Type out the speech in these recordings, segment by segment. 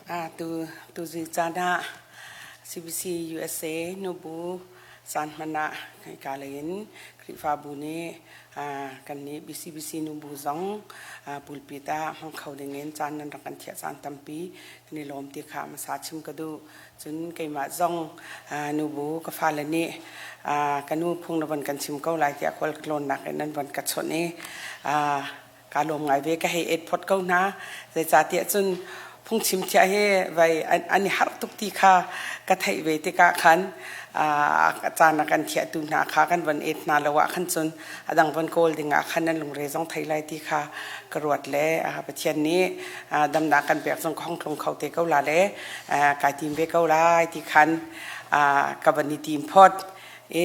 Tu tuzi caan ah CBC USA nubu caan hman ah hika lei in Khrihfabu nih kan nih BCBC nubu zong pulpit ah hmang kho ding in caan nan rak kan thiah caan tampi kan i lawm ti kha hmasa chim ka duh. Cun keimah zong nubu ka fale nih ka nu phung na von kan chim ko lai tiah khual ka tlawnnak in nan von ka chawnh i Kaa lawm ngai ve ka hei et phot ko hna. Zeicahtiah cun phungchim thiah hi vai an i harh tuk ti kha ka theih ve tikah khan caan a kan thiahtu hna kha kan von et hna lo ah khan cun a dang von kawl ding ah khan nan lungre zong thei lai ti kha ka ruat le Pathian nih damnak kan pek zong ka hong tlung kho te ko la le kai tim ve ko lai ti khan ka van i tim phot.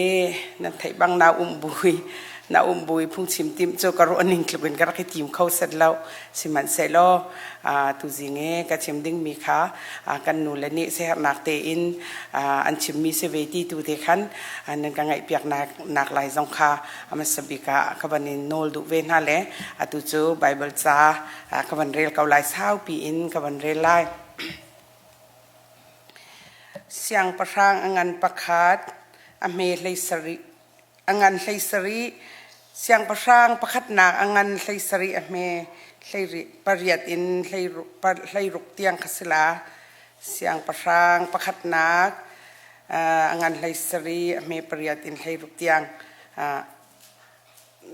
E nan theih bang na um bui na um bui phungchim tim cu ka ruah ning tluk in ka rak i tim kho set lo. Sihmanhsehlaw tuzing e ka chim ding mi kha kan nu le nih siaherhnak tein an chimmi si ve ti tu te khan nan ka ngaihpiak nak lai zong kha a hmasa bik ah ka van in nawl duh ve hna le atu cu Bible ca ka van rel ko lai, saupi in ka van rel lai. Siangpahrang a ngan pakhat, a hme 17, a ngan 17. Siangpahrang pakhatnak a ngan 17 a hme 18 in 16 tiang kha si la. Siangpahrang pakhatnak a ngan 17 a hme 8 in 16 tiang.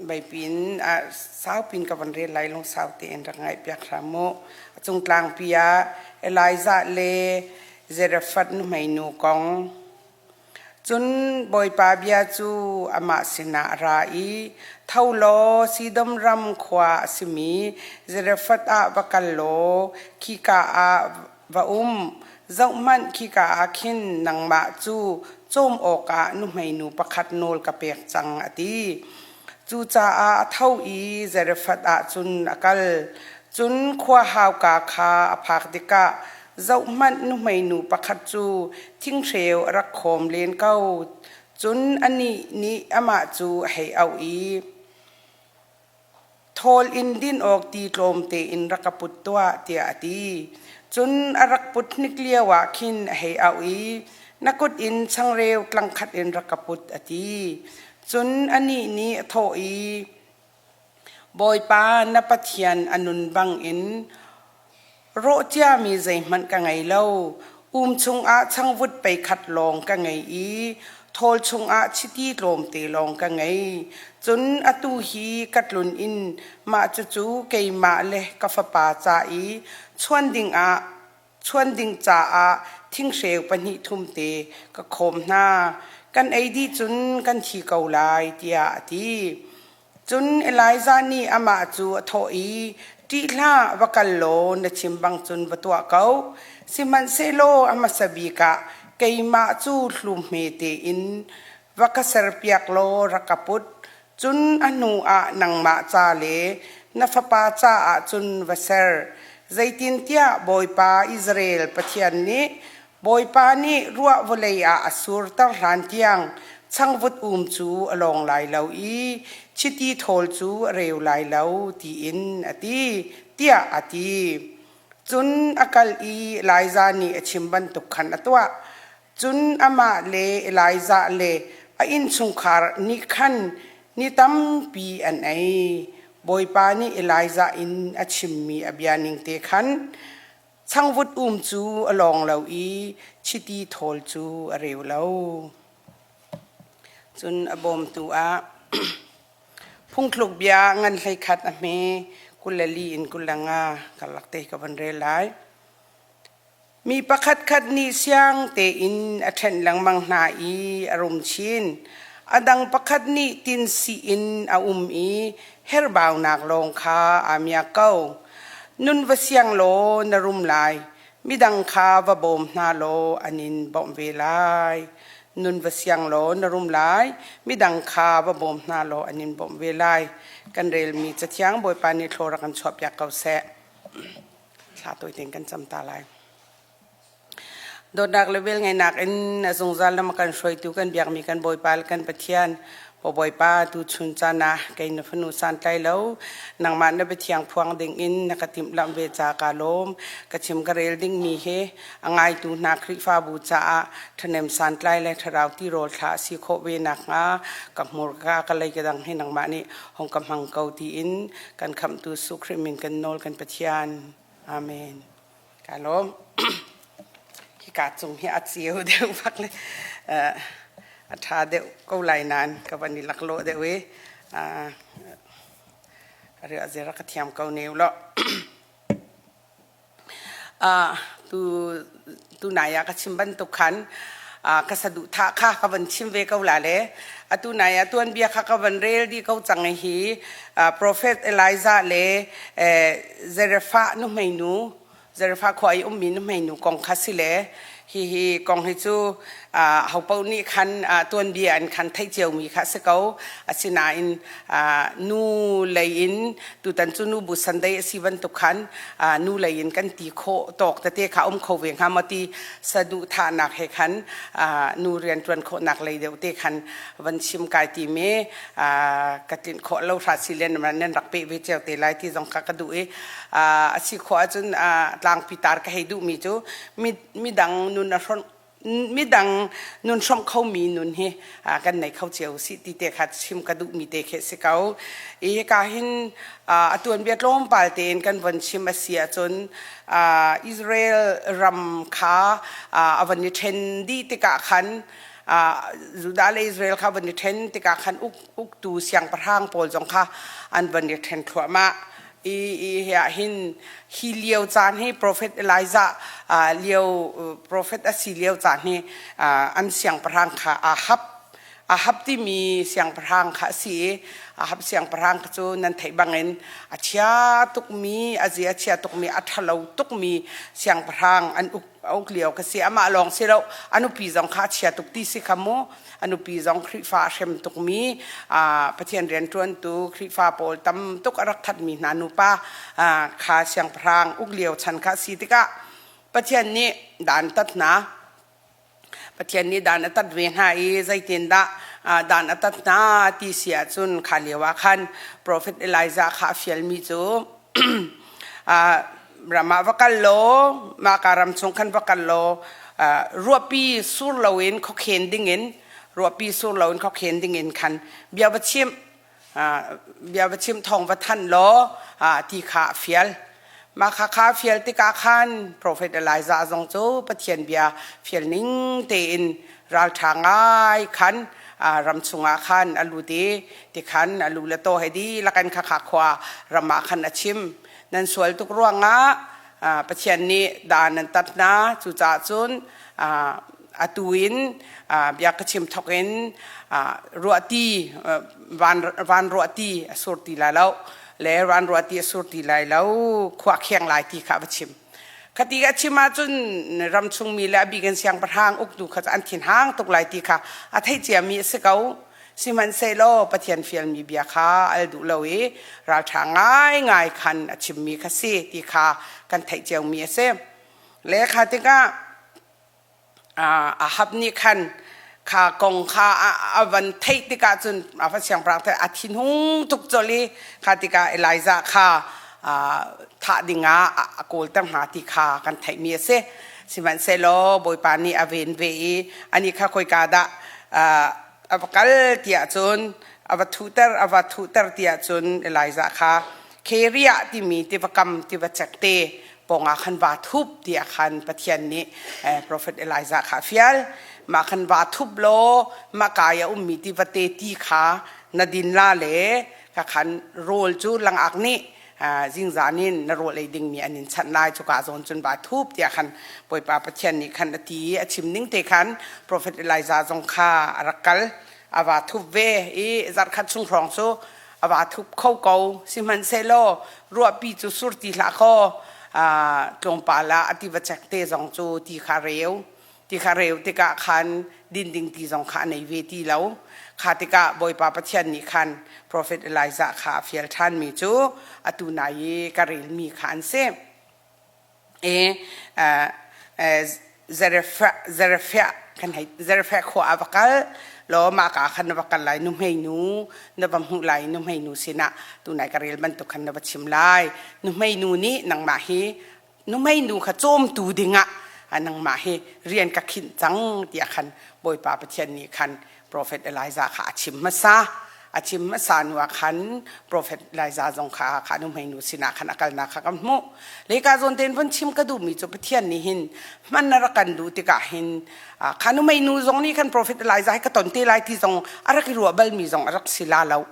Beipin ah saupin ka van rel lai, lungsau tein rak ngaihpiak hram mu. A cung tlangpi ah Elijah le Zarephath nuhmei nu kong. Cun Bawipa bia cu amah sinah a ra i, Tho law Sidom ram khua a simi Zarephath ah va kal law khika ah va um. Zohhmanh, khika ah khin nangmah cu cawm awkah nuhmeinu pakhat nawl ka pek cang, a ti. Cucaah a tho i Zarephath ah cun a kal. Cun khua hauka kha a phak tikah, zohhmanh, nuhmeinu pakhat cu thinghreu a rak khawm len ko. Cun anih nih amah cu a hei auh i, Thawl in din awk ti tlawmte in rak ka put tuah, tiah a ti. Cun a rak put hnik lioah khin a hei auh i, Na kut in changreu tlangkhat in rak ka put, a ti. Cun anih nih a thawh i, Bawipa na Pathian a nun bangin rawh ciami zeihmanh ka ngei lo. Um chungah changvut pei khat lawng ka ngei i thawl chungah chiti tlawmte lawng ka ngei. Cun atu hi ka tlun in mah cucu keimah le ka fapa ca i chuan dingah chuan ding caah thinghreu pahnih thum te ka khawm hna. Kan ei dih cun kan thi ko lai, tiah a ti. Cun Elijah nih amah cu a thawh i, Ṭih hlah, va kal law na chim bang cun va tuah ko. Sihmanhsehlaw a hmasa bik ah keimah cu hlum hmete in va ka serpiak law rak ka put, cun a hnuah nangmah ca le na fapa caah cun va ser. Zeitintiah Bawipa Israel Pathian nih, Bawipa nih ruah vawlei ah a surter hlan tiang changvut um cu a lawng lai lo i chiti thawl cu a reu lai lo, tiin a ti, tiah a ti. Cun a kal i Elijah nih a chim bantuk khan a tuah. Cun amah le Elijah le a innchungkhar nih khan ni tampi an ei. Bawipa nih Elijah in a chimmi a bia ningte khan Changvut um cu a lawng lo i chiti thawl cu a reu lo. Cun a bawmtu ah phungthluk bia ngan 11 a hme 24 in 25 karlak te ka van rel lai. Mi pakhatkhat nih siang tein a ṭhenh lengmang hna i a rum chin. A dang pakhat nih tinsi in a um i herbaunak lawng kha aa miak ko. Nun va siang law na rum lai, midang kha va bawm hna law an in bawmh ve lai. Nun va siang law na rum lai, midang kha va bawm hna law an in bawmh ve lai. Kan relmi Cathiang Bawipa nih thlaw rak kan chuahpiak ko seh. Thla tawi tein kan cam ta lai. Dawtnak le velngeihnak in a zungzal lam a kan hruaitu kan biakmi kan Bawipa le kan Pathian. Aw Bawipa, tuchun caan ah kei na fanu santlai lo, nangmah na biathiang phuang dingin na ka timhlamh ve ca kaa lawm. Ka chim ka rel dingmi hi a ngaitu hna Khrihfabu caah ṭhahnem santlai le thlarau tirawl thla a si khawh ve nakhnga ka hmurka ka lei ka dang hi nangmah nih hong ka hmang ko tiin kan khamhtu Jesuh Khrih min kan nawl kan Pathian. Amen. Ka lawm. Hika cung hi a ceu deuh bak le a ṭha deuh ko lai nain ka van i laklawh deuh i riah zir ka thiam ko ne u law. Tu tu nai ah ka chim bantuk khan ka saduhthah kha ka van chim ve ko la le atu nai ah tuanbia kha ka van rel dih ko cang hi Prophet Elijah le Zarephath nuhmeinu Zarephath khua i ummi nuhmeinu kong kha si le hihi kong hi cu hopaoh nih khan tuanbia in khan theih ciomi kha a si ko. Asinain nu lei in tutan cu nu bu Sunday a si bantuk khan nu lei in kan ti khawh tawk tete kha um kho ve hnga maw ti saduhthahnak he khan nu rianṭuan khawhnak lei deuh te khan van chim kai timi ka tlinh khawh lo hra si len nan rak peh ve cio te lai ti zong kha ka duh i a si khawh ahcun tlangpi tar ka hei duhmi cu midang nun a hronh midang nun hrawmh khomi nun hi kan nei kho cio si ti te kha chim ka duhmi te khi si ko. I hika hin a tuanbia tlawmpal tein kan von chim a si ahcun Israel ram kha a von i ṭhen dih tikah khan Judah le Israel kha von i ṭhen tikah khan uktu siangpahrang pawl zong kha an von i ṭhen thluahmah. I hi ah hin hi lio caan hi Prophet Elijah lio prophet a si lio caan hi an siangpahrang kha Ahab Ahab timi siangpahrang kha a si i Ahab siangpahrang kha cu nan theih bangin a chia tukmi a zia a chia tukmi a ṭhalo tukmi siangpahrang an uk a uk lio ka si. Amah lawng si lo, a nupi zong kha a chia tuk ti si kha mu. A nupi zong Khrihfa a hrem tukmi, Pathian rianṭuantu Khrihfa pawl tam tuk a rak thatmi hna nupa kha siangpahrang uk lio chan kha a si tikah Pathian nih dan tat hna. Pathian nih dan a tat ve hna i zeitindah dan a tat hna ti si ahcun kha lio ah khan Profet Elijah kha a fialmi cu ram ah va kal law mahka ram chung khan va kal law ruahpi sur loin khuakhen dingin ruahpi sur loin khuakhen dingin khan bia va chim bia va chim thawng va thanh law ti kha a fial. Mah kha kha fial tikah khan Profet Elijah zong cu Pathian bia fial ning tein ralṭha ngai khan ram chungah khan a lut i tikhan a lu le taw he dihlak in khakha khua ram ah khan a chim. Nan sual tuk ruangah Pathian nih dan an tat hna. Cucaah cun atu in bia ka chim thawk in ruahti van ruahti a sur ti lai lo le van ruahti a sur ti lai lo khua kheng lai ti kha va chim. Khati a chim ahcun ram chungmi le a bik in siangpahrang uktu kha an thinhang tuk lai ti kha a theih ciami a si ko. Sihmanhsehlaw Pathian fialmi bia kha al duh lo i ralṭha ngaingai khan a chimmi kha si ti kha kan theih ciomi a si. Le kha tikah Ahab nih khan kha kong kha a van theih tikah cun a va siangpahrang the a thinhung tuk colh i kha tikah Elijah kha thah dingah a kawlter hna ti kha kan theihmi a si. Sihmanhsehlaw Bawipa nih a ven ve i anih kha khoika dah a va kal tiah cun a va thuhter a va thuhter tiah cun Elijah kha Kheriah timi tiva kam tiva cek te pawngah khan vaa thup tiah khan Pathian nih profet Elijah kha a fial. Mah khan vaa thup law mah ka i a ummi tivate ti kha na din la le ka khan rawl cu langak nih zingzan in na rawl ei dingmi an in chanh lai cuka zawn cun vaa thup tiah khan Bawipa Pathian nih khan a ti i a chim ning te khan profet Elijah zong kha a rak kal a vaa thup ve i zarhkhat chung hrawng cu a vaa thup kho ko. Sihmanhsehlaw ruahpi cu sur ti hlah kaw tlawmpal ah a tiva cek te zong cu ti kha reu. Ti kha reu tikah khan din ding ti zong kha a nei ve ti lo. Kha tikah Bawipa Pathian nih khan profet Elijah kha a fial ṭhanmi cu atu nai i ka relmi kha an si. I Zarephath khua ah va kal. Law mah ka khan na va kal lai nuhmei nu na va hmuh lai nuhmei nu sinah tunai ka rel bantuk khan na va chim lai. Nuhmei nu nih nangmah hi nuhmei nu kha cawmtu dingah nangmah hi rian ka khinh cang tiah khan Bawipa Pathian nih khan Profet Elijah kha a chim hmasa. A chim hmasa hnu ah khan Profet Elijah zong kha kha nuhmei nu sinah khan a kalnak kha kan hmuh. Leka zawn tein von chim ka duhmi cu Pathian nih hin hman a rak kan duh tikah hin kha nuhmei nu zong nih khan Profet Elijah hi ka ton te lai ti zong a rak i ruah balmi zong a rak si la lo.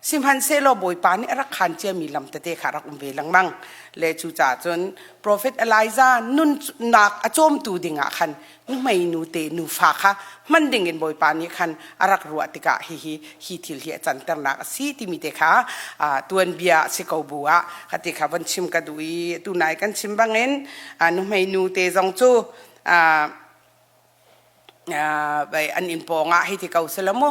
Sihmanhsehlaw Bawipa nih a rak khaan ciami lam tete kha rak um ve lengmang. Le cucaah cun Profet Elijah nunnak a cawmtu dingah khan nuhmei nu te nufa kha hman dingin Bawipa nih khan a rak ruah tikah hihi hi thil hi a canternak a si timi te kha tuanbia a si ko bu ah khati kha von chim ka duh i tunai kan chim bangin nuhmei nu te zong cu an inn pawng ah hei ti ko selaw mu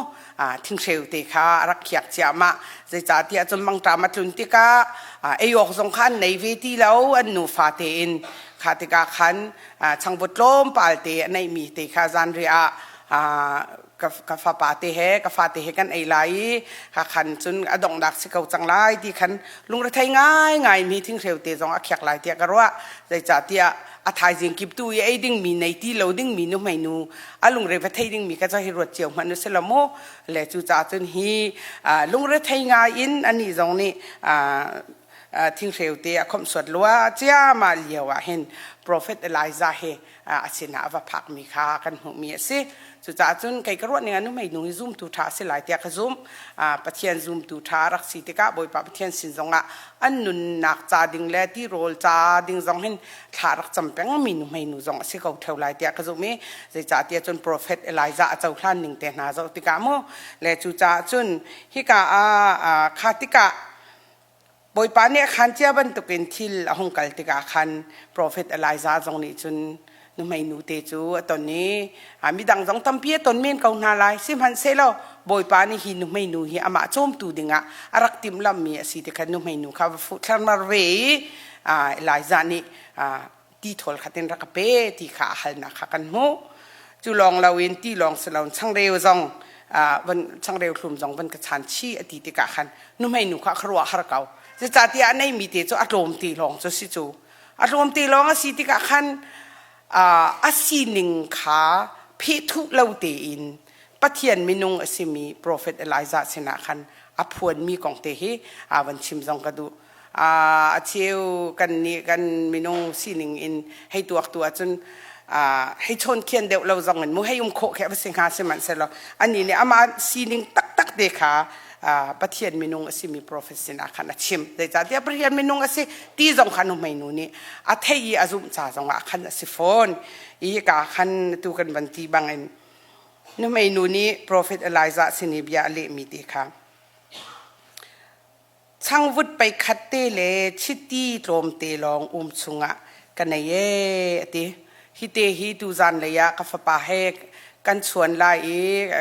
thinghreu te kha a rak khiak ciahmah. Zeicahtiah cun mangṭam a tlun tikah ei awk zong kha an nei ve ti lo an nufa tein. Kha tikah khan changvut tlawmpal te a neihmi te kha zanriah ah ka fapa te he ka fate he kan ei lai i kha khan cun a donghnak si ko cang lai ti khan lungrethei ngaingai mi thinghreu te zong a khiak lai tiah ka ruah. Zeicahtiah a thaizing kip tu i ei dingmi nei ti lo dingmi nuhmei nu a lungre va thei dingmi ka hi ruat cio hmanh u si lo mu. Le cucaah cun hi lungrethei ngai in anih zong nih thinghreu te a khomh suat lua ciama lio ah hin Prophet Elijah hi a sinah a va phakmi kha kan hmuhmi a si. Cucaah cun kei ka ruah ning ah nuhmei nu hi zumtu ṭha a si lai tiah ka zumh. Pathian zumtu ṭha a rak si tikah Bawipa Pathian sin zongah an nunnak ca ding le tirawl ca ding zong hin thla rak cam pengmi nuhmei nu zong a si ko ṭheo lai tiah ka zumh i zeicahtiah cun Profet Elijah a cohlan ning te hna zoh tikah mu le cucaah cun hika ah kha tikah Bawipa nih a khaan cia bantukin thil a hung kal tikah khan profet Elijah zong nih cun nuhmei nute cu a ton i midang zong tampi a ton men ko hna lai. Sihmanhsehlaw Bawipa nih hi nuhmei nu hi amah cawmtu dingah a rak timhlamhmi a si ti khan nuhmei nu kha va fuh thlarmar ve i Elijah nih ti thawl khat in rak ka pe ti kha a halnak kha kan hmuh. Cu lawng loin ti lawng si loin changreu zong van changreu hlum zong van ka chan chih a ti tikah khan nuhmei nu kha khuaruah har ko. Zeicahtiah a neimi te cu a tlawm ti lawng cu si cu. A tlawm ti lawng a si tikah khan a sining kha phehthuh lo tein Pathian minung a simi Profet Elijah sinah khan a phuanmi kong te hi van chim zong ka duh. A cheu kan nih kan minung sining in hei tuak tu ahcun hei chawn khian deuh lo zong in mu hei um khawh khi a va si hnga sihmanhsehlaw anih nih amah sining taktak te kha Pathian minung a simi profet sinah khan a chim. Zeicahtiah Pathian minung a si ti zong kha nuhmei nu nih a theih i a zumh ca zongah khan a si fawn. I ka khan tu kan van ti bangin nuhmei nu nih profet Elijah sin i bia a lehmi te kha Changvut pei khat te le chiti tlawmte lawng um chungah ka nei ee a ti. Hi te hi tuzan lei ah ka fapa he kan chuan lai i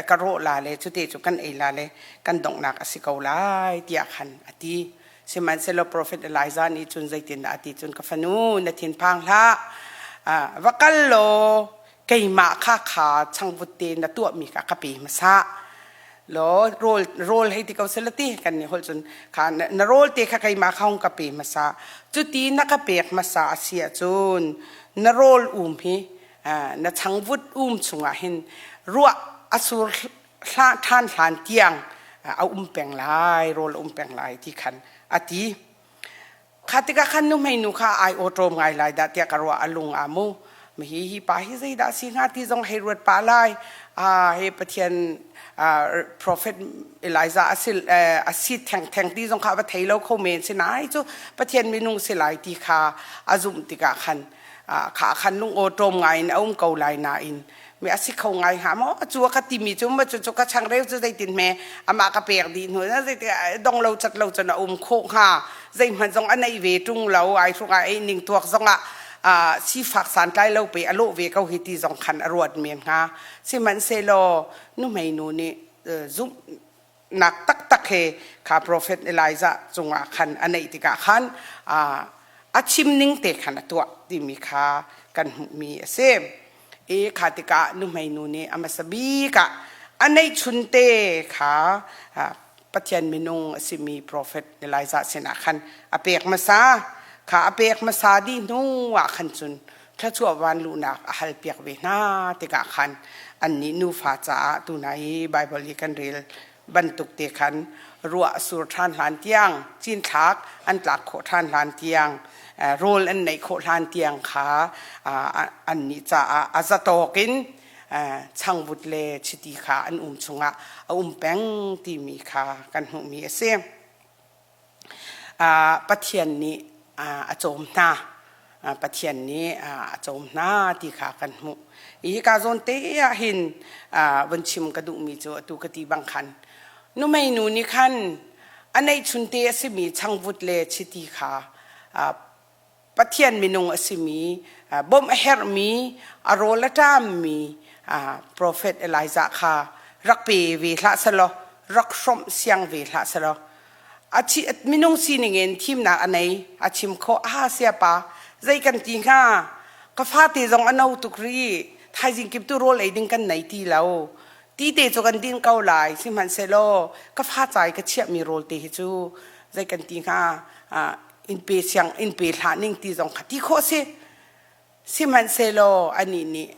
ka rawh la le cute cu kan ei la le kan donghnak a si ko lai tiah khan a ti. Sihmanhsehlaw profet Elijah nih cun zeitindah a ti cun ka fanu na thinphang hlah. Va kal law keimah kha kha changvut te na tuahmi kha ka pe hmasa. Law rawl rawl hei ti ko sela ti kan nih holh cun kha na rawl te kha keimah kha hung ka pe hmasa. Cuti na ka pek hmasa a si ahcun na rawl um hi na changvut um chungah hin ruah a sur hla ṭhan hlan tiang a um peng lai rawl a um peng lai ti khan a ti. Kha tikah khan nuhmei nu kha ai awṭawm ngai lai dah tiah ka ruah a lung aa mu. Hi hi pa hi zeidah si hnga ti zong hei ruat pah lai. Ah hi Pathian prophet Elijah a si a si thengtheng ti zong kha va thei lo kho men si nai cu Pathian minung si lai ti kha a zumh tikah khan kha khan lung awṭawm ngai in a um ko lai nain mi a si kho ngai hnga maw cu a ka timi cu ma cu cu ka changreu cu zeitin hme amah ka pek dih hnu na zeiti dong lo cat lo cun a um khawh hnga zeihmanh zong a neih ve ṭung lo ai hruk ah ei ning tuak zong ah sifak santlai lo pe a lawh ve ko hi ti zong khan a ruat men hnga sihmanhsehlaw nuhmei nu nih zumh nak taktak he kha profet Elijah cungah khan a neih tikah khan a chim ning te khan a tuah timi kha kan hmuhmi a si. I kha tikah nuhmei nu nih a hmasa bik ah A neihchunte kha Pathian minung a simi profet Elijah sinah khan a pek hmasa. Kha a pek hmasa dih hnu ah khan cun thluachuah vanluhnak a halpiak ve hna tikah khan annih nufa caah tuna i Baibal i kan rel bantuk te khan ruah a sur ṭhan hlan tiang cinthlak an tlak khawh ṭhan hlan tiang rawl an neih khawh hlan tiang kha annih caah a zatawk in changvut le chiti kha an um chungah a um peng timi kha kan hmuhmi a si. Pathian nih a cawm hna. Pathian nih a cawm hna ti kha kan hmuh. Hika zawn te ah hin vun chim ka duhmi cu atu ka ti bang khan nuhmei nu nih khan a neihchunte a simi changvut le chiti kha Pathian minung a simi bawmh a herhmi a rawl a ṭammi profet Elijah kha rak pe ve hlah selaw rak hrawmh siang ve hlah selaw a minung sining in thimnak a nei a chim khawh aha siapa zei kan ti hnga ka fate zong a no tuk rih thaizing kip tu rawl ei ding kan nei ti lo ti te cu kan din ko lai sihmanhsehlaw ka fa cai ka chiahmi rawl te hi cu zei kan ti hnga in pe siang in pe hlah ning ti zong kha ti khawh si sihmanhsehlaw anih nih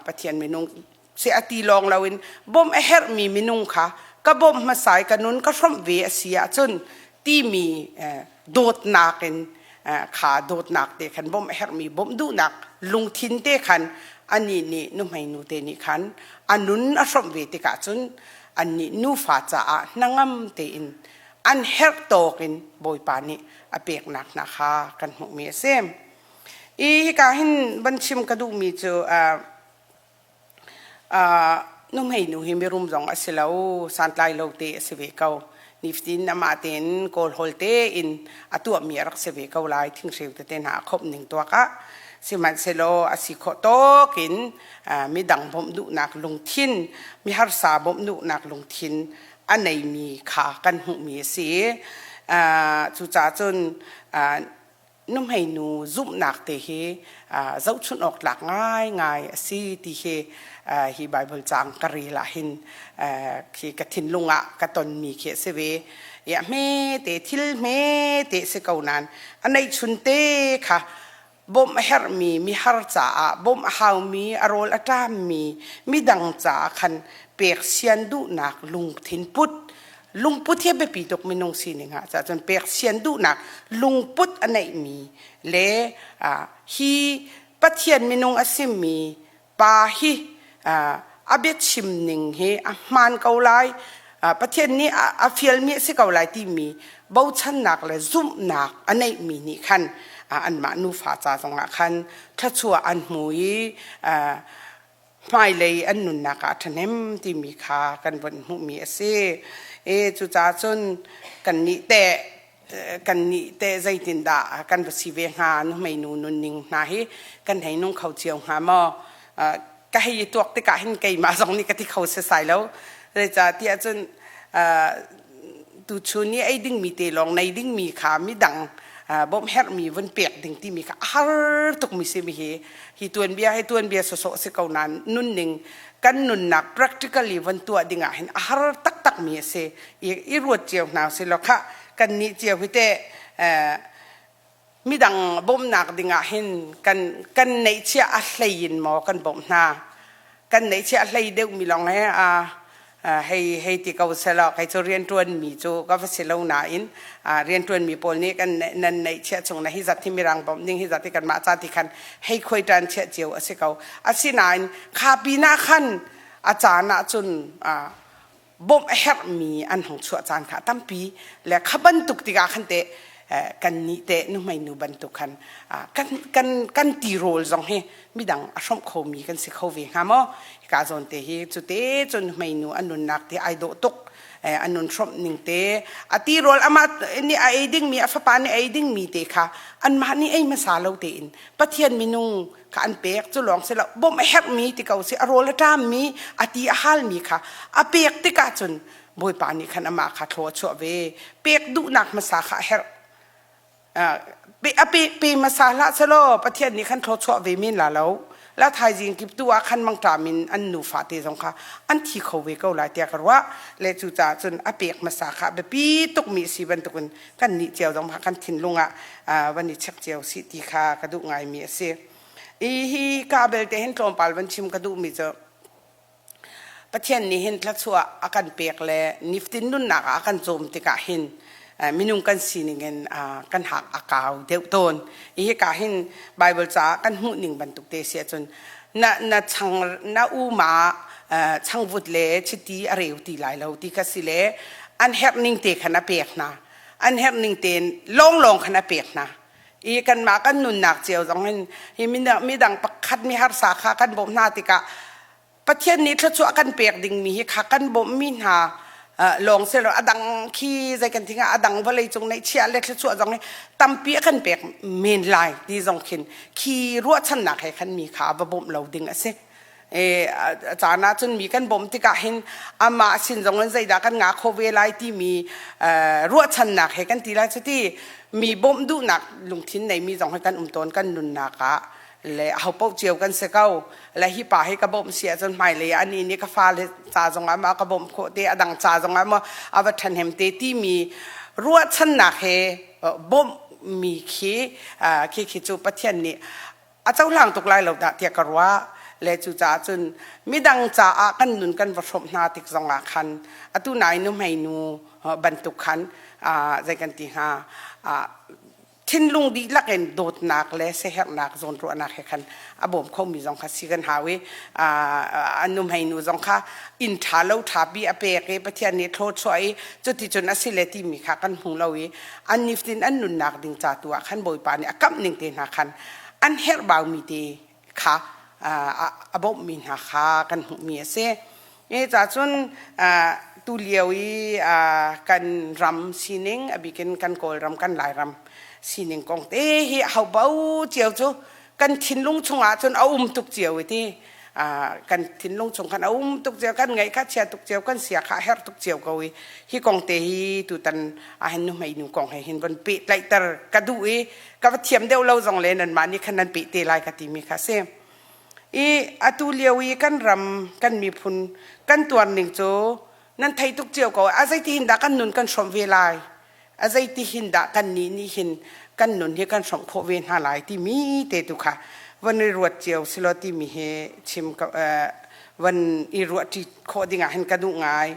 Pathian minung si a ti lawng loin bawmh a herhmi minung kha ka bawmh hmasa i ka nun ka hrawmh ve a si ahcun timi dawtnak in kha dawtnak te khan bawmh a herhmi bawmh duhnak lungthin te khan anih nih nuhmei nu te nih khan a nun a hrawmh ve tikah cun annih nufa caah hnangam tein an herh tawk in Bawipa nih a peknak hna kha kan hmuhmi a si. I hika hin van chim ka duhmi cu nuhmei nu hi mirum zong a si lo, santlai lo te a si ve ko. Nifatin amah tein kawlhawl tein a tuahmi a rak si ve ko lai thinghreu tete hna a khawmh ning tuak ah. Sihmanhsehlaw a si khawh tawk in midang bawmh duhnak lungthin, mi harsa bawmh duhnak lungthin a neimi kha kan hmuhmi a si. Cucaah cun nuhmei nu zumhnak te hi zohchunh awk tlak ngaingai a si ti hi hi Bible caang ka rel ah hin khi ka thinlung ah ka tonmi khi a si ve. Ia hme te thil hme te si ko nain a neihchun te kha bawmh a herhmi mihar caah bawmh a haumi a rawl a ṭammi midang caah khan pek sian duhnak lungthin put lungput hi a biapi tuk minung sining ah cun pek sian duhnak lungput a neihmi le hi Pathian minung a simi pa hi a biachim ning hi a hmaan ko lai Pathian nih a fialmi a si ko lai timi bochannak le zumhnak a neihmi nih khan anmah nufa ca zongah khan thluachuah an hmu i hmailei an nunnak ah a ṭhahnem timi kha kan von hmuhmi a si. E cucaah cun kannih teh kannih teh zeitindah kan va si ve hnga nuhmei nu nunning hna hi kan hei nung kho cio hnga maw ka hei i tuak tikah hin keimah zong nih ka ti kho sesai lo zeicah tiah cun tuchun i ei dingmi te lawng nei dingmi kha midang bawmh herhmi vun pek ding timi kha a har tukmi si mi hi hi tuanbia hi tuanbia sawsawh si ko nain nunning kan nunnak practically von tuah ding ah hin a har taktak mi a si i ruat cio hna si law khah kan nih cio hi teh midang bawmhnak ding ah hin kan kan neihchiah a hlei in maw kan bawmh hna kan neihchiah a hlei deuh mi lawng he a hei hei ti ko selaw kei cu rianṭuan mi cu ka va si lo nain rianṭuan mi pawl nih kan nan neihchiah chung na hi zat hi mirang bawmh ding hi zat hi kanmah ca ti khan hei khuai ṭan chiah cio a si ko asinain kha pinah khan a caan ah cun bawmh a herhmi an hung chuah caan kha tampi le kha bantuk tikah khan teh kan nih teh nuhmei nu bantuk khan kan kan kan tirawl zong hi midang a hrawmh khomi kan si kho ve hnga maw hika zawn te hi cute cun nuhmei nu an nunnak te ai dawh tuk an nun hrawmh ning te a tirawl amah nih a ei dingmi a fapa nih ei dingmi te kha anmah nih ei hmasa lo tein Pathian minung kha an pek cu lawng si lo bawmh a herhmi ti ko si a rawl a ṭammi a ti a halmi kha a pek tikah cun Bawipa nih khan amah kha thlaw a chuah ve pek duhnak hmasa kha a herh a pe pe hmasa hlah selaw Pathian nih khan thlaw chuah ve men la lo. La thaizing kip tu ah khan mangṭam in an nufa te zong kha an thi kho ve ko lai tiah ka ruah. Le cucaah cun a pek hmasa kha biapi tukmi a si bantukin kan nih cio zong kha kan thinlung ah van i check cio sih ti kha ka duh ngaimi a si. I hi ka belte hin tlawmpal van chim ka duhmi cu Pathian nih hin thluachuah a kan pek le niftin nunnak ah a kan cawm tikah hin minung kan sining in kan hak a kau deuh tawn. Hi ka hin Bible caah kan hmuh ning bantuk te si ahcun na na chang na uma changvut le chiti a reu ti lai lo ti kha si le an herh ning te khan a pek hna. An herh ning tein lawnglawng khan a pek hna. I kanmah kan nunnak cio zong hin hi midang pakhat mi harsa kha kan bawmh hna tikah Pathian nih thluachuah kan pek dingmi hi kha kan bawmhmi hna lawng si lo a dang khi zei kan thing ah a dang vawlei cung neihchiah le thluachuah zong hi tampi a kan pek men lai ti zong khin khi ruahchannak he khan mi kha va bawmh lo ding a si. E, a caan ah cun mi kan bawmh tikah hin amah sin zong in zeidah kan ngah kho ve lai timi ruahchannak he kan ti lai cu ti mi bawmh duhnak lungthin neimi zong hi kan um tawn kan nunnak ah le ahopaoh cio kan si ko le hi pa hi ka bawmh si ahcun hmailei ah anih nih ka fale ca zongah maw ka bawmh khawh te a dang ca zongah maw a va ṭhahnem te timi ruahchannak he bawmh mi khi khi khi cu Pathian nih a cohlang tuk lai lo dah tiah ka ruah le cucaah cun midang caah kan nun kan va hrawmh hna tik zongah khan atu nai nuhmei nu bantuk khan zei kan ti hnga thinlung dihlak in dawtnak le siaherhnak zawnruahnak he khan a bawm khomi zong kha si kan hau i a nuhmei nu zong kha inn ṭha lo ṭha pi a pek i Pathian nih thlawchuah i cuticun a si le timi kha kan hmu lo i an niftin an nunnak ding ca tu ah khan Bawipa nih a kamh ning te hna khan an herhbaumi te kha a bawmhmi hna kha kan hmuhmi a si. E ca cun tu lio i kan ram sining a bikin kan Kawlram kan Lairam sining kong te hi ho cio cu kan thinlung chungah cun a um tuk cio i ti kan thinlung chung khan a um tuk cio kan ngaih kha chia tuk cio kan sia kha her tuk cio ko i hi kong te hi tutan ahin nu hmei nu kong he hin von pehtlaihter ka duh i ka va thiam deuh lo zong le nanmah nih khan nan peh te lai ka timi kha si i atu lio i kan ram kan miphun kan tuar ning cu nan thei tuk cio ko a zeiti hin dah kan nun kan hrawmh ve lai a zeiti hin dah kan nih nih hin kan nun hi kan hrawmh khawh ve hna lai timi te tu kha van i ruat cio silo timi hi chim van i ruah ṭi khawh ding ah hin ka duh ngai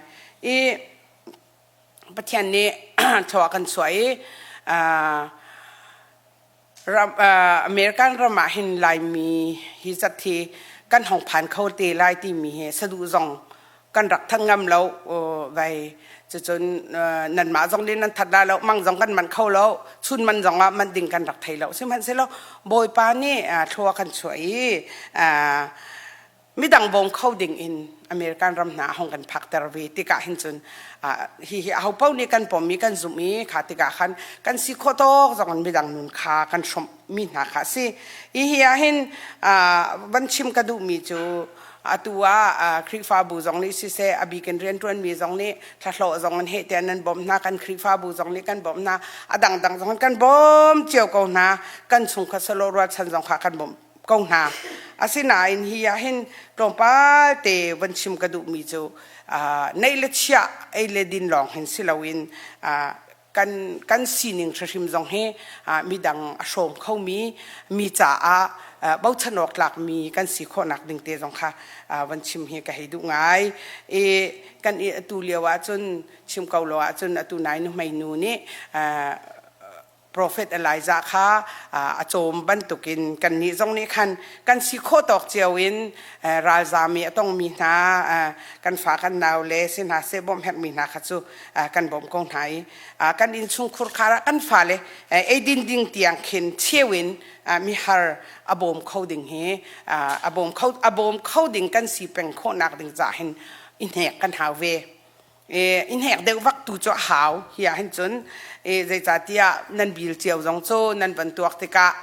i Pathian nih thaw kan chuah i ram, American ram ah hin Laimi hi zat hi kan hong phan kho te lai timi hi saduh zong kan rak thanh ngam lo vai cucun nanmah zong nih nan that la lo mang zong kan man kho lo chun man zong ah man ding kan rak thei lo sihmanhsehlaw Bawipa nih thlua kan chuah i midang bawm kho ding in American ram hna hong kan phakter ve tikah hin cun hi hi aho paoh nih kan pom i kan zumh i kha tikah khan kan si khawh tawk zong in midang nun kha kan hrawmh mi hna kha si hi hi ah hin van chim ka duh mi cu atu ah Khrihfabu zong nih siseh a bik in rianṭuan mi zong nih thlahlawh zong in heh tiah nan bawmh hna kan Khrihfabu zong nih kan bawmh hna a dangdang zong kan bawm cio ko hna kan chungkhat salo rualchan zong kha kan bawmh ko hna. Asinain hi ah hin tlawmpal te van chim ka duhmi cu neih le chiah ei le din lawng hin si loin kan kan sining hrimhrim zong hi midang a hrawm khomi mi caah bochan awk tlakmi kan si khawhnak ding te zong kha van chim hi ka hei duh ngai. I kan i atu lio ahcun chim ko lo ahcun atu nai nuhmei nu nih Profet Elijah kha a cawm bantukin kannih zong nih khan kan si khawh tawk cio in ralzam i a tongmi hna kan fa kan nau le si hna seh bawmh herhmi hna kha cu kan bawmh ko hna i kan innchungkhur khar ah kan fale eidin ding tiang khin cheu in mihar a bawm kho ding hi a bawm kho a bawm kho ding kan si peng khawhnak ding ca hin i hnek kan hau ve. I hnek deuh vak tu cu a hau hi ah hin cun zeicahtiah nan bil cio zong cu nan van tuak tikah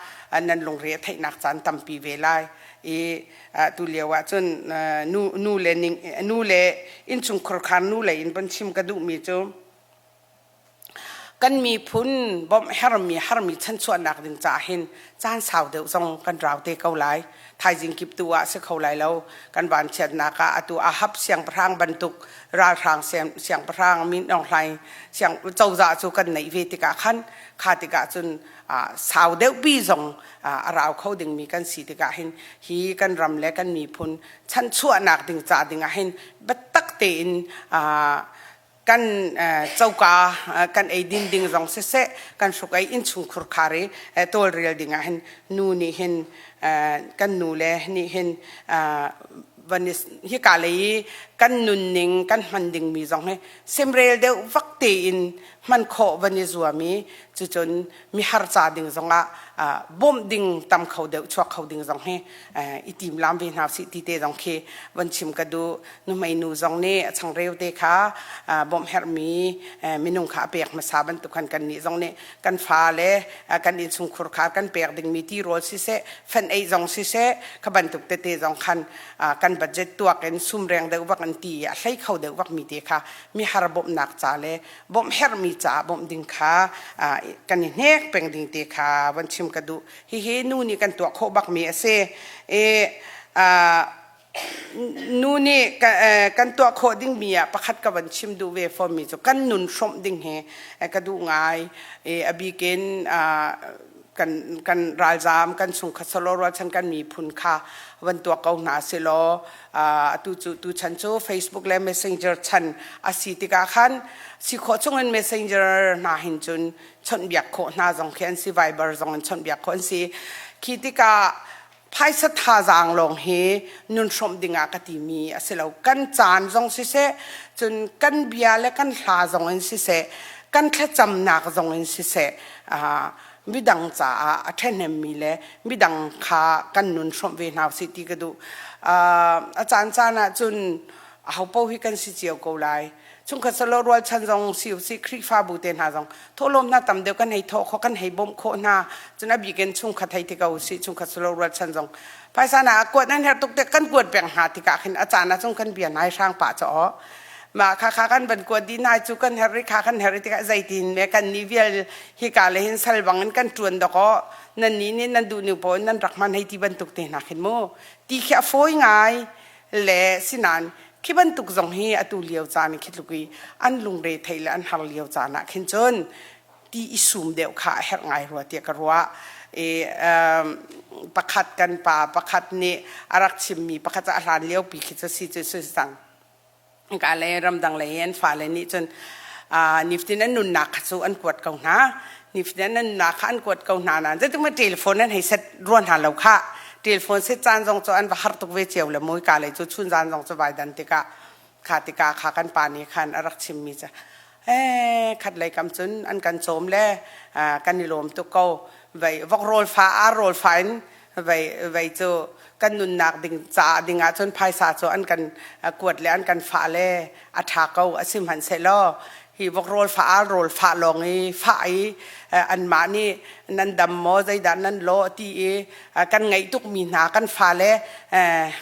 nan lungre a theihnak caan tampi ve lai i tu lio ah cun nu nu le ning nu le innchungkhar khar nu lei in van chim ka duhmi cu. Kan miphun bawmh hermi harmi chanchuahnak ding caah hin caan sau deuh zong kan rau te ko lai. Thaizing kip tu ah si kho lai lo. Kan vanchiatnak ah atu Ahab siangpahrang bantuk ralhrang siangpahrang Min Aung Hlaing siang cozah cu kan neih ve tikah khan kha tikah cun sau deuh pi zong a rau kho dingmi kan si tikah hin hi kan ram le kan miphun chanchuahnak ding ca ding ah hin biatak tein kan coka kan eidin ding zong siseh kan hruk ei innchungkhur khar i tawlrel ding ah hin nu nih hin kan nu le nih hin van hika lei i kan nunning kan hman dingmi zong hi semrel deuh vak tein hman khawh van i zuam i cucun mihar ca ding zongah bawmh ding tam kho deuh chuak kho ding zong hi i tim lam ve hna sih ti te zong khi van chim ka duh. Nuhmei nu zong nih a changreu te kha bawmh herhmi minung kha a pek hmasa bantuk khan kannih zong nih kan fa le kan innchungkhur kha kan pek dingmi tirawl siseh fenh ei zong siseh kha bantuk tete zong khan kan budget tuak in sumreng deuh bak an ti i a hlei kho deuh bak mi te kha mihar bawmhnak ca le bawmh herhmi ca bawmh ding kha kan i hnek peng ding te kha van chim ka duh. Hihi nu nih kan tuah khawh bakmi a si. I nu nih kan tuah khawh dingmi ah pakhat ka van chim duh ve fawnmi cu kan nun hrawmh ding hi ka duh ngai. I a bikin kan kan ralzaam kan chungkhat solo rualchan kan miphun kha van tuak ko hna silaw atu cu tuchan cu Facebook le Messenger chan a si tikah khan si khawh chungin Messenger hna hin cun chawnhbiak khawh hna zong khi an si, Viber zong in chawnhbiak khawh an si. Khi tikah phaisa thazaang lawng hi nun hrawmh dingah ka timi a si lo. Kan caan zong siseh, cun kan bia le kan hla zong in siseh, kan thlacamnak zong in siseh, midang caah a ṭhahnemmi le midang kha kan nun hrawmh ve hna usih ti ka duh. A caan caan ah cun ahopaoh hi kan si cio ko lai. Chungkhat salo rualchan zong si usih, Khrihfabu te hna zong thawhlawm hna tam deuh kan hei thawh khawh, kan hei bawmh khawh hna. Cun a bik in chungkhat hei ti ko usih, chungkhat salo rualchan zong phaisa na a kuat nan herh tuk te kan kuat peng hna tikah khin a caan ah cun kan bia nai hrang pah caw. Mah kha kha kan van kuat dih hna cu kan herh i kha kan herh i tikah zeitin me kan nih vial hika le hin sal bang in kan ṭuan dawkaw nan nih nih nan duh ning paoh in nan rak hman hei ti bantuk te hna khin mu ti khi a fawi ngai le sinain khi bantuk zong hi atu lio caan khi tluk i an lungre thei le an har lio caan ah khin cun ti i sum deuh kha a herh ngai rua tiah ka ruah. I pakhat kan pa pakhat nih a rak chimmi pakhat cu a hlan lio pi khi cu si cu si cang. Ka le ramdang lei an fale nih cun niftin an nunnak kha cu an kuat ko hna. Niftin an nunnak kha an kuat ko hna nain zeitik ma telephone an hei set rua hna lo khah. Telephone set caan zong cu an va har tuk ve cio le mui ka lei cu chun zan zong cu vai dan tikah kha tikah kha kan pa nih khan a rak chimmi cu ee khat lei kam cun an kan cawm le kan i lawm tuk ko. Vei vok rawl fa ar rawl fa in vei vei cu kan nunnak ding caah ding ah cun phaisa cu an kan kuat le an kan fah le a ṭha ko a si hmanhsehlaw hi vok rawl fah al rawl fah lawng i fah i anmah nih nan dam maw zeidah nan lawh ti i kan ngaih tukmi hna kan fale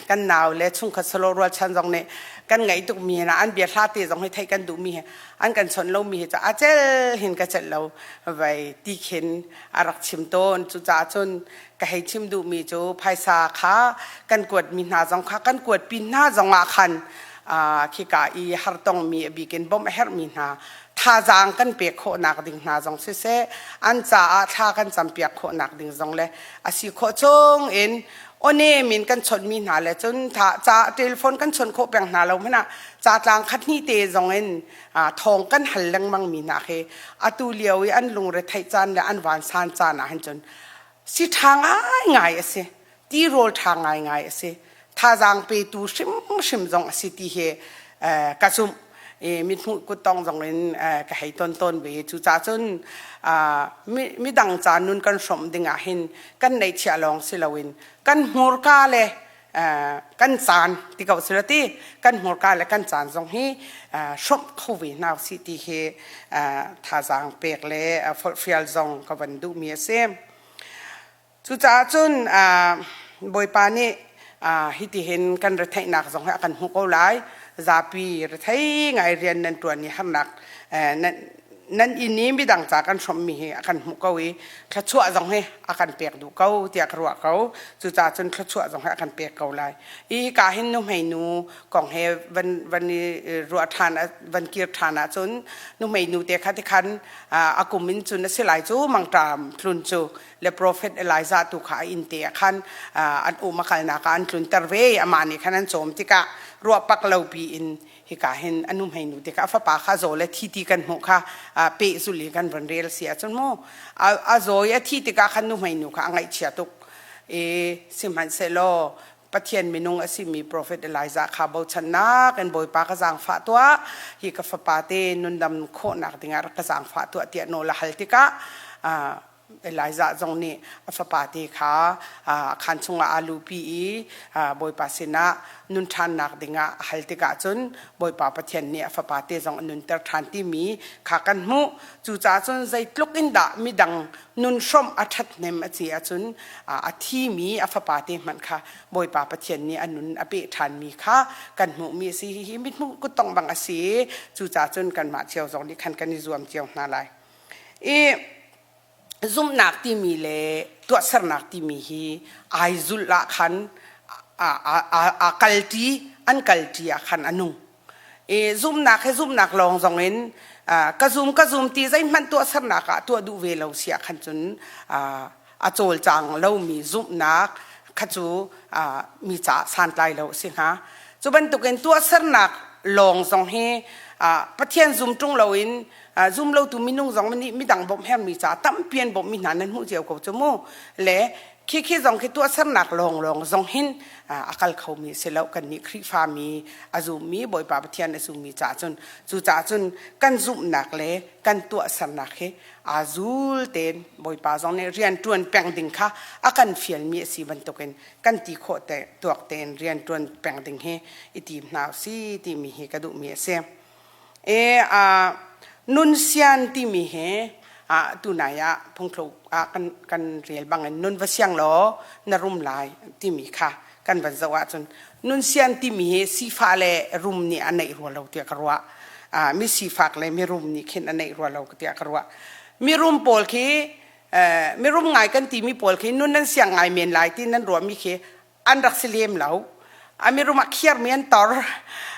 kan nau le chungkhat salo rualchan zong nih kan ngaih tukmi hna an bia hla te zong hi theih kan duhmi he an kan chawnh lomi hi cu a cel hin ka celh lo vai ti khin a rak chim tawn. Cucaah cun ka hei chim duhmi cu phaisa kha kan kuatmi hna zong kha kan kuat pin hna zong ah khan khika i hartongmi a bikin bawmh a herhmi hna thazaang kan pek khawhnak ding hna zong siseh an caah thla kan campiak khawhnak ding zong le a si khawh chung in onem in kan chawnhmi hna le cun ca telephone kan chawnh khawh peng hna lo hmanh ah ca tlang khat hnih te zong in thawng kan hal lengmang mi hna khi atu lio i an lungre theih caan le an vansan caan ah hin cun si ṭha ngaingai a si, tirawl ṭha ngaingai a si, thazaang petu hrimhrim zong a si ti hi ka zumh. Mithmuh kuttong zong in ka hei ton tawn ve. Cucaah cun midang ca nun kan hrawmh ding ah hin kan neihchiah lawng si loin kan hmurka le kan caan ti ko sila ti kan hmurka le kan caan zong hi hrawmh kho ve hna usih ti hi thazaang pek le forhfial zong ka van duhmi a si. Cucaah cun Bawipa nih hitihin kan retheihnak zong hi a kan hmuh ko lai. Zapi rethei ngai rian nan ṭuan i harnak nan Nan inn i midang ca kan hrawmmi hi a kan hmuh ko i thluachuah zong hi a kan pek duh ko tiah ka ruah ko. Cucaah cun thluachuah zong hi a kan pek ko lai. I hika hin nuhmei nu kong he van van i ruah ṭhan van kir ṭhan ahcun nuhmei nu te kha tikhan a kum in cun a si lai cu mangṭam tlun cu le profet Elijah tu kha a inn te ah khan an um a kalnak ah an tlunter ve. Amah nih khan an cawm tikah ruah pak lo piin hika hin a nuhmei nu tikah a fapa kha zaw le thi ti kan hmuh kha pehzulh i kan von rel si ahcun mu a zaw i a thi tikah khan nuhmei nu kha a ngaihchia tuk i sihmanhsehlaw Pathian minung a simi profet Elijah kha bochannak in Bawipa ka zaangfah tuah hi ka fapa te nundam khawhnak dingah rak ka zaangfah tuah tiah nawl a hal tikah Elijah zong nih a fapate kha a khaan chungah aa luhpi i Bawipa sinah nun ṭhannak dingah a hal tikah cun Bawipa Pathian nih a fapate zong a nunter ṭhan timi kha kan hmuh. Cucaah cun zeitluk in dah midang nun hrawmh a ṭhathnem a si ahcun a thimi a fapate hmanh kha Bawipa Pathian nih a nun a peh ṭhanmi kha kan hmuhmi a si. Hihi mithmuh kuttongh bang a si i cucaah cun kanmah cio zong nih khan kan i zuam cio hna lai. I zumhnak timi le tuahsernak timi hi ai zulh ah khan a kalṭi an kalṭi ah khan a nung. I zumhnak he zumhnak lawng zong in ka zum ka zum ti zeihmanh tuahsernak ah tuah duh ve lo si ah khan cun a cawlcang lomi zumhnak kha cu mi caah santlai lo a si hnga. Cu bantukin tuahsernak lawng zong hi Pathian zum ṭung loin zum lotu minung zong nih midang bawmh hermi caah tampi an bawmhmi hna nan hmuh cio ko cu mu. Le khi khi zong khi tuahsernak lawnglawng zong hin a kal khomi a si lo. Kannih Khrihfami a zummi Bawipa Pathian a zummi caah cun cucaah cun kan zumhnak le kan tuahsernak hi aa zul tein Bawipa zong nih rian ṭuan peng ding kha a kan fialmi a si bantukin kan ti khawh te tuak tein rian ṭuan peng ding hi i tim hna usih timi hi ka duhmi a si. E a nun sian timi hi a tunai ah phungthluk ah kan kan rel bangin nun va siang law na rum lai timi kha kan van zoh ahcun nun sian timi hi sifah le rum nih a neih rua lo tiah ka ruah. Mi sifak le mirum nih khin a neih rua lo tiah ka ruah. Mirum pawl khi mirum ngai kan timi pawl khi nun nan siang ngai men lai ti nan ruahmi khi an rak si lem lo. A mirum ah khiarmi an tor.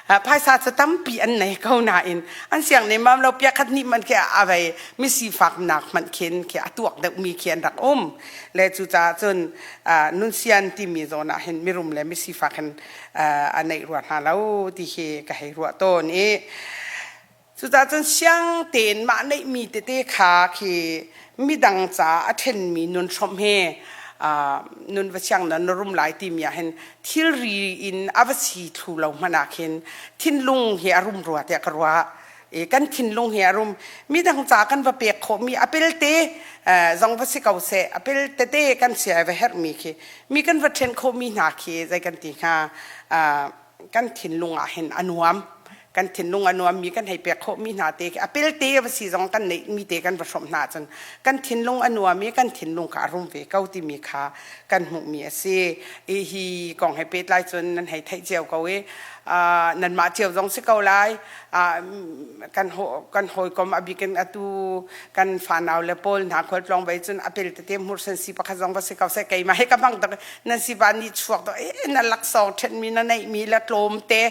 Phaisa cu tampi an nei ko nain an siang nemam lo pia khat nih man khi a vei mi sifak nak hmanh khin khi a tuak deuhmi khi an rak um. Le cucaah cun nun sian timi zawn ah hin mirum le mi sifak hin a neih rua hna lo ti hi ka hei ruah tawn i Cucaah cun siang tein mah neihmi tete kha khi midang ca a ṭhenmi nun hrawmh he nun va siang na rum lai timi ah hin thilri in a va si thlu lo hmanh ah khin thinlung hi a rum rua tiah ka ruah. I kan thinlung hi a rum. Midang ca kan va pek khawhmi a pelte zong va si ko seh, a pel tete kan sia va herhmi khi mi kan va ṭhen khawhmi hna khi zei kan ti hnga kan thinlung ah hin a nuam kan thinlung a nuammi kan hei pek khawhmi hna te a pelte va si zong kan neihmi te kan va hrawmh hna ahcun kan thinlung a nuam i kan thinlung kha a rum ve ko timi kha kan hmuhmi a si i hi kong he pehtlai cun nan hei theih cio ko i nanmah cio zong si ko lai kan kan hawikom a bikin atu kan fanau le pawl hna khualtlawng vei cun a pel tete hmursen si pakhat zong va si ko seh keimah he ka hmang tuk nan si pa nih chuak to e na laksawng ṭhenmi na neihmi le tlawm te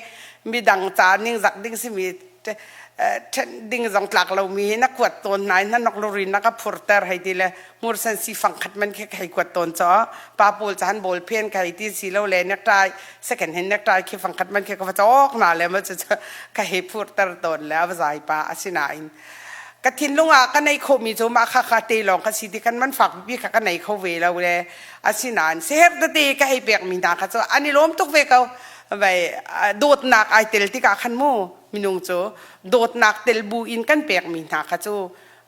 midang ca ningzak ding simi ṭhen ding zong tlak lomi hi na kuat tawn nain na nok lurin na ka phurter hei ti le hmursen si fang khat man khi ka hei kuat tawn cho pa pawl chan bol phen ka hei ti si lo le necktie second hand necktie khi fang khat man khi ka va cawk na le ma cu ka hei phurter tawn le a va zai pa asinain ka thinlung ah ka nei khomi cu mah kha kha te lawng ka si ti kan man fak pipi kha ka nei kho ve lo le asinain seher tete ka hei pekmi hna kha cu an i lawm tuk ve ko vai dawtnak ai tel tikah khan mu minung cu dawtnak tel bu in kan pekmi hna kha cu.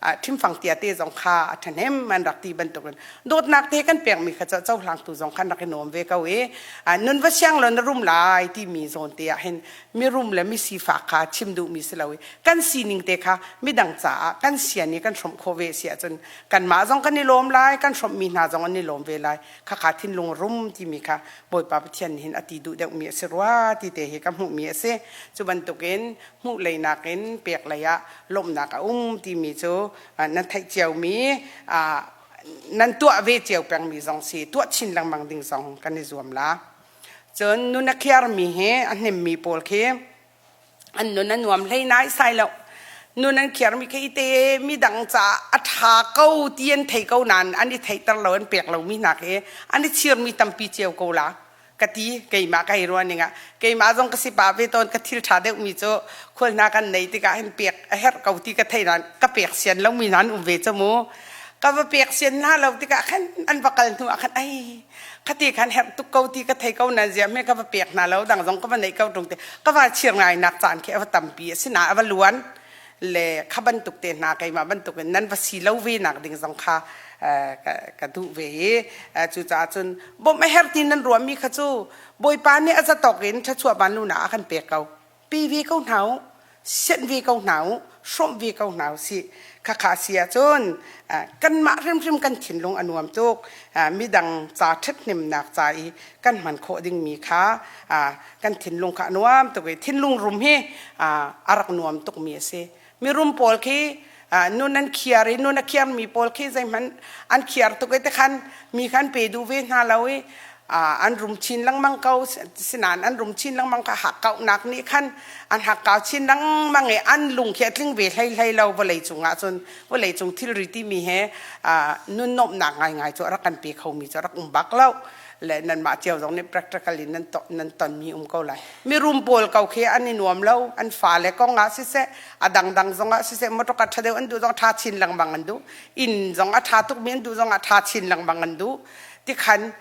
Ṭhimfang tia te zong kha a ṭhahnem an rak ti bantukin dawtnak te kan pekmi kha cu cohlangtu zong khan rak i nuam ve ko i nun va siang law na rum lai timi zawn te ah hin mirum le misifak kha chim duhmi si lo i kan sining te kha midang caah kan sian i kan hrawmh khawh ve si ahcun kanmah zong kan i lawm lai, kan hrawmhmi hna zong an i lawm ve lai. Khakha thinlung rum timi kha Bawipa Pathian nih hin a ti duh deuhmi a si rua ti te hi ka hmuhmi a si. Cu bantukin hmuh lei nakin pek lei ah lawmhnak a um timi cu nan theih ciomi nan tuah ve cio pengmi zong si, tuah chin lengmang ding zong kan i zuam la. Cun nun a khiarmi hi a hnemmi pawl khi an nun a nuam hlei nai sai lo. Nun an khiarmi khi te midang caah a ṭha ko ti an thei ko nain an i theihter lo, an pek lomi hna khi an i chirmi tampi cio ko la ka ti. Keimah ka hei ruah ning ah keimah zong ka si pa ve tawn. Ka thil ṭha deuhmi cu khual hna kan nei tikah hin pek a herh ko ti ka thei nain ka pek sian lomi hna an um ve cu mu. Ka va pek sian hna lo tikah khan an va kal hnu ah khan ai khati khan herh tuk ko ti ka thei ko nan zia me ka va pek hna lo dang zong ka va neih ko tung te ka va chir ngai nak caan khi a va tampi a si na a va luan le kha bantuk te hna keimah bantuk in nan va si lo ve nak ding zong kha ka duh ve i cucaah cun bawmh a her ti nan ruahmi kha cu Bawipa nih a zatawk in thluachuah vanlu na a kan pek ko. Pe ve ko hna u, sianh ve ko hna u, hrawmh ve ko hna u sih. Khakha si ahcun kanmah hrimhrim kan thinlung a nuam tuk. Midang ca ṭhathnemnak ca i kan hman khawh dingmi kha kan thinlung kha a nuam tuk i thinlung rum hi a rak nuam tukmi a si. Mirum pawl khi nun an khiar i nun a khiarmi pawl khi zeihmanh an khiar tuk i tikhan mi kha an pe duh ve hna lo i an rum chin lengmang ko. Sinain an rum chin lengmang kha hakkauhnak nih khan an hakkau chin lengmang i an lung khi a tling ve hlei hlei lo. Vawlei cung ah cun vawlei cung thilri timi he nun nuamhnak ngaingai cu a rak kan pe khomi cu a rak um bak lo le nanmah cio zong nih practical in nan nan tonmi um ko lai. Mirum pawl ko khi an i nuam lo. An fale kong ah siseh, a dangdang zong ah siseh, motor ṭha deuh an duh zong ṭha chin lengmang an duh, inn zong a ṭha tukmi an duh zong ah ṭha chin lengmang an duh. Tikhan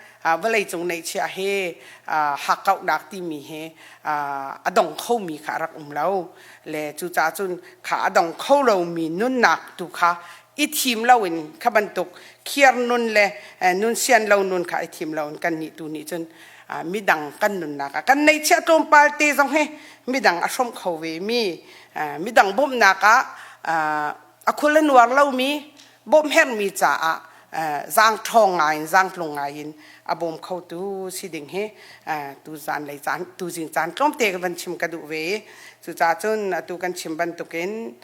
vawlei cung neihchiah hi hakkauhnak timi hi a dong khomi kha a rak um lo le cucaah cun kha a dong kho lomi nunnak tu kha i thim loin kha bantuk khiar nun le nun sian lo nun kha i thim loin kan nih tu nih cun midang kan nunnak ah kan neihchiah tlawmpal te zong hi midang a hrawmh kho ve mi, midang bawmhnak ah a khul a nuar lomi, bawmh herhmi caah zaang ṭhawng ngai in zaangtlung ngai in a bawm khotu si ding hi tu zan lei caan, tu zing caan tlawmte ka van chim ka duh ve i cucaah cun atu kan chim bantukin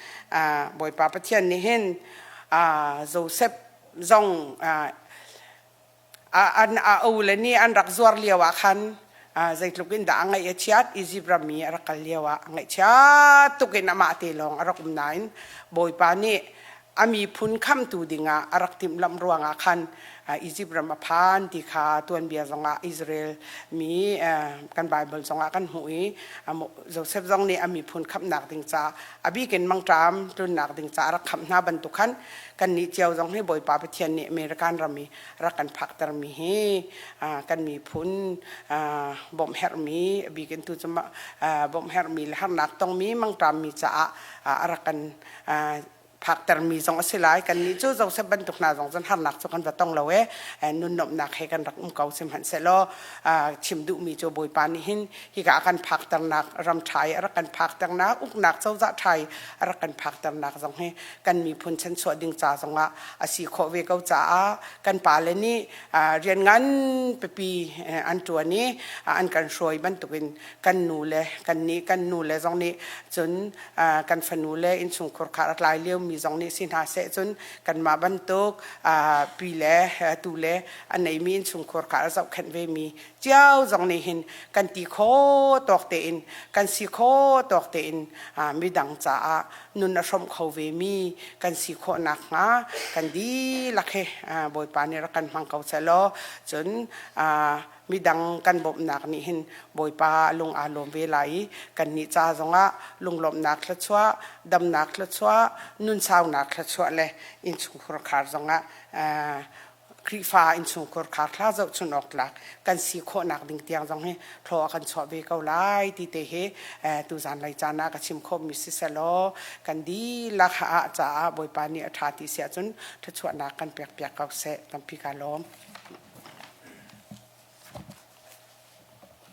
Bawipa Pathian nih hin Joseph zong an a ule nih an rak zuar lio ah khan zeitluk in dah a ngaih a chiat. Izipt ram i a rak kal lio ah a ngaihchia tuk in amah te lawng a rak um nain Bawipa nih a miphun khamtu dingah a rak timhlamh ruangah khan Izipt ram a phan ti kha tuanbia zongah, Israel mi kan Bible zongah kan hmuh i Joseph zong nih a miphun khamhnak ding ca, a bikin mangṭam tlunnak ding ca a rak khamh hna bantuk khan kannih cio zong hi Bawipa Pathian nih American ram i rak kan phaktermi hi kan miphun bawmh herhmi, a bikin tu cu bawmh herhmi le harnak tongmi mangṭammi caah a rak kan phaktermi zong a si lai. Kannih cu Joseph bantuk hna zong cun harnak cu kan va tong lo e, nun nuamhnak he kan rak um ko. Sihmanhsehlaw chim duhmi cu Bawipa nih hin hika a kan phakternak ram ṭha i a rak kan phakternak, uknak cozah ṭha i a rak kan phakternak zong hi kan miphun chanchuah ding ca zongah a si khawh ve ko caah kan pale nih rian ngan pipi an ṭuan i an kan hruai bantukin kan nu le kan nih kan nu le zong nih cun kan fanu le innchungkhur khar a tlai liomi zong nih si hna seh, cun kanmah bantuk pi le tu le a neimi innchungkhur khar a zohkhenh vemi cio zong nih hin kan ti kho tawk tein, kan si kho tawk tein midang caah nun a hrawmh kho vemi kan si khawh nakhnga kan dihlak hi Bawipa nih rak kan hmang ko seh law, cun midang kan bawmhnak nih hin Bawipa lung aa lawm ve lai i kannih ca zongah lunglawmhnak thluachuah, damnak thluachuah, nunsaunak thluachuah le innchungkhar khar zongah. Khrihfa innchungkhar khar thla zohchun awk tlak kan si khawhnak ding tiang zong hi thlaw a kan chuah ve ko lai ti te hi tuzan lei caan ah ka chim khawhmi si selaw kan dihlak ah caah Bawipa nih a ṭha ti si ahcun thluachuahnak kan pek piak ko seh. Tampi ka lawm.